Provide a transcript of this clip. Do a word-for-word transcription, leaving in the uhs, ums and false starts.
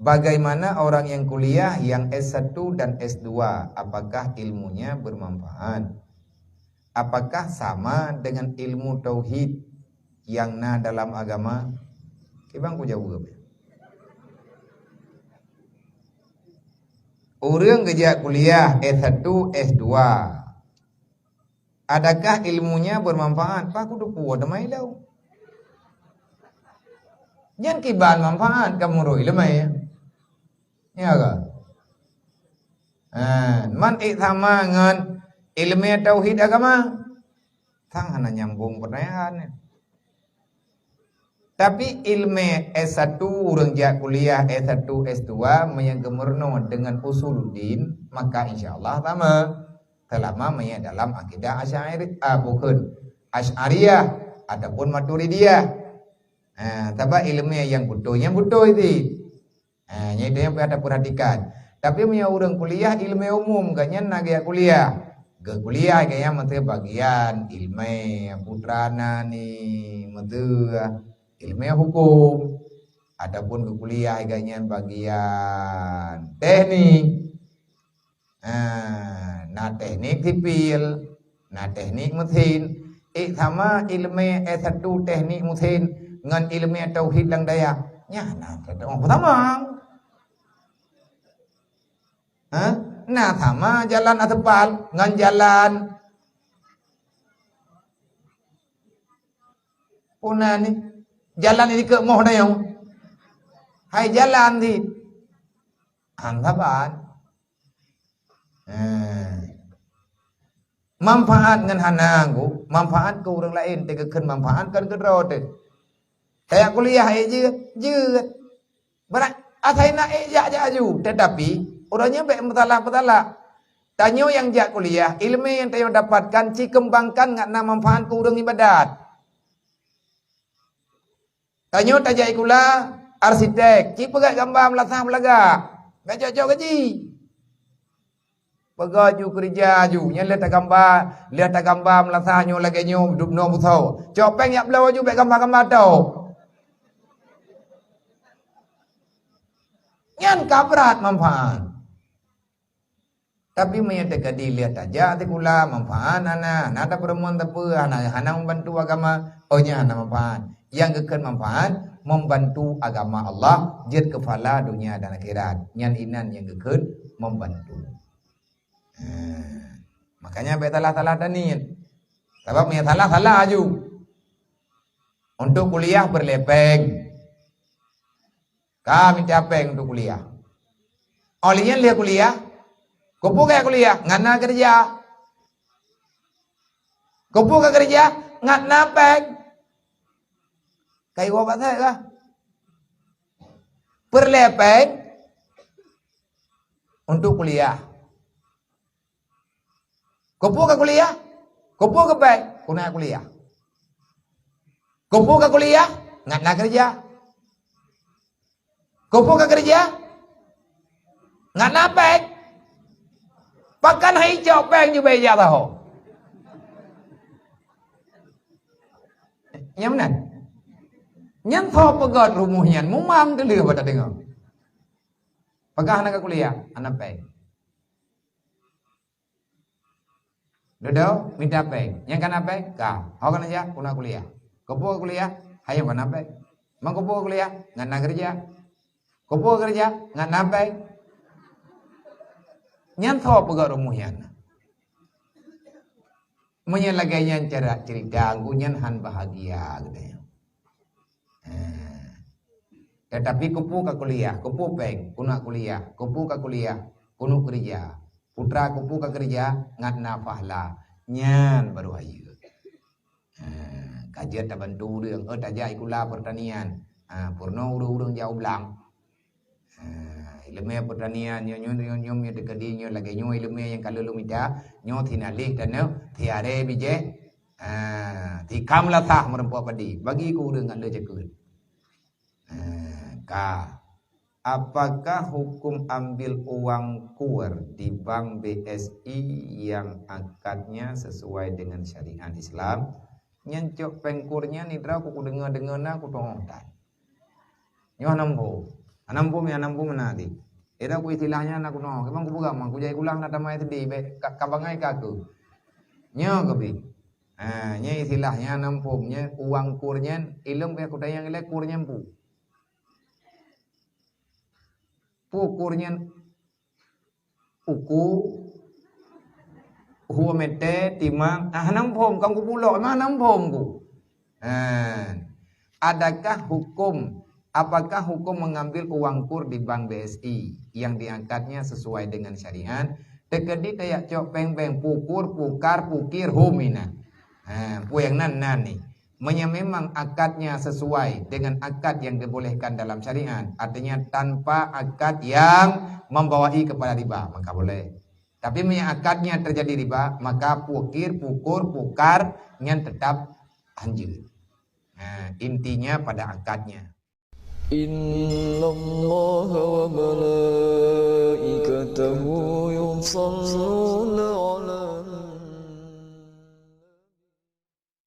Bagaimana orang yang kuliah yang S satu dan S dua? Apakah ilmunya bermanfaat? Apakah sama dengan ilmu tauhid yang na dalam agama? Kiban kujaweueb. Ureuëng geujak kuliah S satu, S dua, adakah ilmunya bermanfaat? Pakon teupeu teuma ilmu. Nyan kiban manfaat kamoe rhoi leumé. Ya ka? Ha, man ék sama ngon ilmu tauhid agama? Sang hana nyambung pertanyaan nyan. Tapi ilmu S satu, ureuëng jak kuliah S satu, S dua, meunyo geumeurunoe dengan usuluddin, maka insya Allah sama. Selama meunyo dalam akidah Asy'ari, ah, bukan, Asy'ariyah ataupun Maturidiyah. Ha, sabab ilmu nyang beutôi, nyang beutôi cit. Ha, nyan itu nyang payah tapeurhatikan. Tapi meunyo ureuëng kuliah ilmu umum, gobnyan na gaya kuliah. Geukuliah gobnyan meuteue bagian ilmu putra nani, meuteue ilmu hukum, ataupun geukuliah gobnyan bagian teknik. Ha, na teknik sipil, na teknik mesin. Ék sama ilmu S satu teknik mesin ngon ilmu tauhid lam dayah. Nyan na teuh sama. Ha? Na sama jalan aspal ngon jalan puna ni. Jalan ni ke moh dayong. Hai jalan di. Anggapan. Ha. Manfaat ngon hana, manfaat keu ureuëng laén, teuk geukheun manfaat kon keu droe teuh. Tajak kuliah ék jeuet, jeuet. Berat, asai na ék jak, jak aju. Tetapi, uroe nyoe bék meusalah-meusalah. Tanyoe nyang jak kuliah, ilmu nyang tanyoe dapatkan, ci keumbangkan ngat na manfaat keu ureuëng ibadat. Tanyoe tajak sikula arsitek, ci peugét gamba meulasah meulagak, bék cok-cok gaji. Peugah ju keureuja ju, nyan lheueh tagamba, lheueh tagamba meulasah nyoe lagée nyoe dub noe busoe. Cok péng jak bloe ju bék gamba-gamba tho. Nyan ka brat manfaat. Tapi meunyoe teukeudi lheueh tajak sikula manfaat hana, hana tapeureumeun teupeu, hana, hana membantu agama, oh nyan hana manfaat. Nyang geukheun manfaat membantu agama Allah jeuet keu phala dunia dan akhirat. Nyan inan nyang geukheun membantu. Ha. Makanya bék salah-salah taniet. Sabab meunyoe salah, salah aju. Untuk kuliah peureulée péng. Ka mita péng untuk kuliah. Óh lheueh nyan lheueh kuliah, keupeue ka kuliah? Ngat na keureuja. Keupeue ka keureuja? Ngat na péng. Ka iwoe bak sét kah? Peureulée péng untuk kuliah. Keupeue ka kuliah? Keupeue ka péng? Keuneuk kuliah. Keupeue ka kuliah? Ngat na keureuja. Keupeue ka keureuja? Ngat na péng. Pakon hai cok péng ju bék jak saho? Nyang meunan. Nyan soe peugét rumoh nyan, mumang deuh bak tadeungoe. Peugah hana ka kuliah, hana péng. Dudoe, mita péng. Nyang ka na péng? Ka. Ho ka na jak? Keuneuk kuliah. Keupeue kuliah? Hayeu ka na péng. Man keupeue kuliah? Ngat na keureuja. Keupeue keureuja? Ngat na péng. Nyan soe peugét rumoh nyan? Meunyoe lagée nyan cara cerita, geuh nyan han bahagia geutanyoe. Ha. Tetapi keupeue ka kuliah, keupeue péng, keuneuk kuliah, keupeue ka kuliah, keuneuk keureuja. Putra keupeue ka keureuja, ngat na pahla. Nyan baru hayeu. Ha, ka jeuet tabantu ureuëng, eh, tajak sikula peurtanian. Ha, peurunoe ureuëng-ureuëng jak u blang. Ha, ileumèe peurtanian nyoe, nyoe, nyoe, nyoe, nyoe teukeudi nyoe lagèe nyoe ileumèe nyang ka lôn mita, nyoe si nalek tanoh, si aré bijéh, ha, si ka meulasah meureumpok padi, bagi keu ureuëng ngon lé jakeuet. Ha, ka. Apakah hukum ambil uang kur di bank B S I yang akadnya sesuai dengan syariat Islam? Nyan cok péng kur nyan, nidra ku kudeungoe-deungoe na kutu'oh that. Nyoe hana muphom. Hana muphom, hana muphom na di. Eda ku istilahnya anak kuno. Memang kupeugah mang kujai kulang na tamai sedih be ka, ka bangai ka aku. Nyo kebi. Ha, nya istilahnya hana muphom nya uang kur nyan ilong be kutayang ilai kur nyan pu. Pu kur nyan uku, hue mete, timang, ah, hana muphom, kan kupulok, memang hana muphom ku. Ha. Adakah hukum, apakah hukum mengambil uang kur di bank B S I yang diangkatnya sesuai dengan syariat? Teukeudi tajak cok péng-péng pukur, pukar, pukir, hum inan. Ha, peue nyang nan, nan ni. Meunyo memang akadnya sesuai dengan akad yang dibolehkan dalam syariat, artinya tanpa akad yang membawai kepada riba, maka boleh. Tapi meunyo akadnya terjadi riba, maka pukir, pukur, pukar nyan tetap hanjeuet. Nah, intinya pada akadnya. إن الله وملائكته يصلون على